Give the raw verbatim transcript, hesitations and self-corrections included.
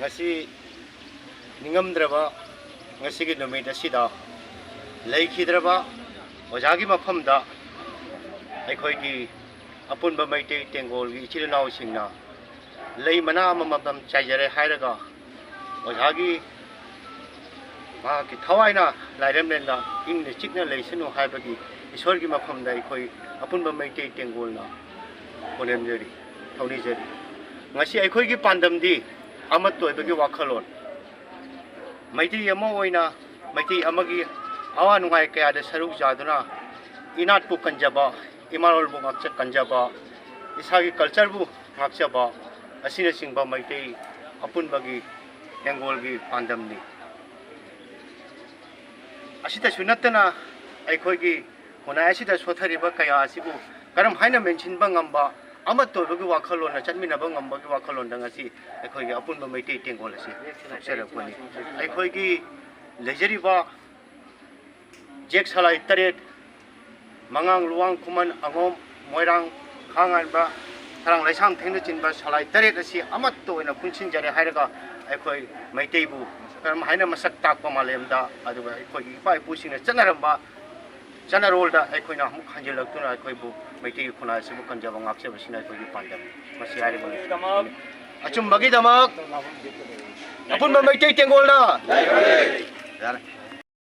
ꯉꯁꯤ ꯅꯤꯡꯉꯝꯗ꯭ꯔꯕ ꯉꯁꯤꯒꯤ ꯅꯨꯃꯤꯠ ꯑꯁꯤꯗ ꯂꯩꯈꯤꯗ꯭ꯔꯕ ꯑꯣꯖꯥꯒꯤ ꯃꯐꯝꯗ ꯑꯩꯈꯣꯏꯒꯤ ꯑꯄꯨꯟꯕ ꯃꯩꯇꯩ ꯇꯦꯡꯒꯣꯜꯒꯤ ꯏꯆꯤꯜ ꯏꯅꯥꯎꯁꯤꯡꯅ ꯂꯩ ꯃꯅꯥ ꯑꯃꯃꯝ ꯆꯥꯏꯖꯔꯦ ꯍꯥꯏꯔꯒ ꯑꯣꯖꯥꯒꯤ ꯃꯍꯥꯛꯀꯤ ꯊꯋꯥꯏꯅ ꯂꯥꯏꯔꯦꯝꯂꯦꯟꯗ ꯏꯪꯅ ꯆꯤꯛꯅ ꯂꯩꯁꯅꯨ ꯍꯥꯏꯕꯒꯤ ꯏꯁꯣꯔꯒꯤ ꯃꯐꯝꯗ ꯑꯩꯈꯣꯏ ꯑꯄꯨꯟꯕ ꯃꯩꯇꯩ ꯇꯦꯡꯒꯣꯜꯅ ꯄꯨꯅꯦꯝꯖꯔꯤ, ꯊꯧꯅꯤꯖꯔꯤ꯫ ꯉꯁꯤ ꯑꯩꯈꯣꯏꯒꯤ ꯄꯥꯟꯗꯝꯗꯤ ꯑꯃꯠꯇ ꯑꯣꯏꯕꯒꯤ ꯋꯥꯈꯜꯂꯣꯟ, ꯃꯩꯇꯩ ꯑꯃ ꯑꯣꯏꯅ ꯃꯩꯇꯩ ꯑꯃꯒꯤ ꯑꯋꯥ ꯅꯨꯡꯉꯥꯏ ꯀꯌꯥꯗ ꯁꯔꯨꯛ ꯌꯥꯗꯨꯅ ꯏꯅꯥꯠꯄꯨ ꯀꯟꯖꯕ, ꯏꯃꯥꯂꯣꯟꯕꯨ ꯉꯥꯛꯆ ꯀꯟꯖꯕ, ꯏꯁꯥꯒꯤ ꯀꯜꯆꯔꯕꯨ ꯉꯥꯛꯆꯕ ꯑꯁꯤꯅꯆꯤꯡꯕ ꯃꯩꯇꯩ ꯑꯄꯨꯟꯕꯒꯤ ꯇꯦꯡꯒꯣꯜꯒꯤ ꯄꯥꯟꯗꯝꯅꯤ꯫ ꯑꯁꯤꯇꯁꯨ ꯅꯠꯇꯅ ꯑꯩꯈꯣꯏꯒꯤ ꯈꯨꯟꯅꯥꯏ ꯑꯁꯤꯗ ꯁꯣꯊꯔꯤꯕ ꯀꯌꯥ ꯑꯁꯤꯕꯨ ꯀꯔꯝ ꯍꯥꯏꯅ ꯃꯦꯟꯁꯤꯟꯕ ꯉꯝꯕ, ꯑꯃꯠꯇ ꯑꯣꯏꯕꯒꯤ ꯋꯥꯈꯜꯂꯣꯟꯅ ꯆꯠꯃꯤꯟꯅꯕ ꯉꯝꯕꯒꯤ ꯋꯥꯈꯜꯂꯣꯟꯗ ꯉꯁꯤ ꯑꯩꯈꯣꯏꯒꯤ ꯑꯄꯨꯟꯕ ꯃꯩꯇꯩ ꯇꯦꯡꯒꯣꯜ ꯑꯁꯤ ꯂꯧꯆꯔꯛꯄꯅꯤ꯫ ꯑꯩꯈꯣꯏꯒꯤ ꯂꯩꯖꯔꯤꯕ ꯖꯦꯛ ꯁꯂꯥꯏ ꯇꯔꯦꯠ, ꯃꯉꯥꯡ, ꯂꯨꯋꯥꯡ, ꯈꯨꯃꯟ, ꯑꯉꯣꯝ, ꯃꯣꯏꯔꯥꯡ, ꯈꯥꯉꯥꯟꯕ, ꯁꯔꯥꯡ, ꯂꯩꯁꯥꯡ ꯊꯦꯡꯅꯆꯤꯡꯕ ꯁꯂꯥꯏ ꯇꯔꯦꯠ ꯑꯁꯤ ꯑꯃꯠꯇ ꯑꯣꯏꯅ ꯄꯨꯟꯁꯤꯟꯖꯔꯦ ꯍꯥꯏꯔꯒ ꯑꯩꯈꯣꯏ ꯃꯩꯇꯩꯕꯨ ꯀꯔꯝ ꯍꯥꯏꯅ ꯃꯁꯛ ꯇꯥꯛꯄ ꯃꯥꯂꯦꯝꯗ, ꯑꯗꯨꯒ ꯑꯩꯈꯣꯏꯒꯤ ꯏꯄꯥ ꯏꯄꯨꯁꯤꯡꯅ ꯆꯠꯅꯔꯝꯕ ꯆꯠꯅꯔꯣꯜꯗ ꯑꯩꯈꯣꯏꯅ ꯑꯃꯨꯛ ꯍꯟꯖꯤꯜꯂꯛꯇꯨꯅ ꯑꯩꯈꯣꯏꯕꯨ ꯃꯩꯇꯩꯒꯤ ꯈꯨꯟꯅꯥꯏ ꯑꯁꯤꯕꯨ ꯀꯟꯖꯕ ꯉꯥꯛꯆꯕꯁꯤꯅ ꯑꯩꯈꯣꯏꯒꯤ ꯄꯥꯟꯗꯝꯅꯤ꯫ ꯃꯁꯤ ꯍꯥꯏꯔꯤꯕ ꯑꯆꯨꯝꯕꯒꯤꯗꯃꯛ ꯑꯄꯨꯟꯕ ꯃꯩꯇꯩ ꯇꯦꯡꯒꯣꯜꯅ ꯌꯥꯔꯦ꯫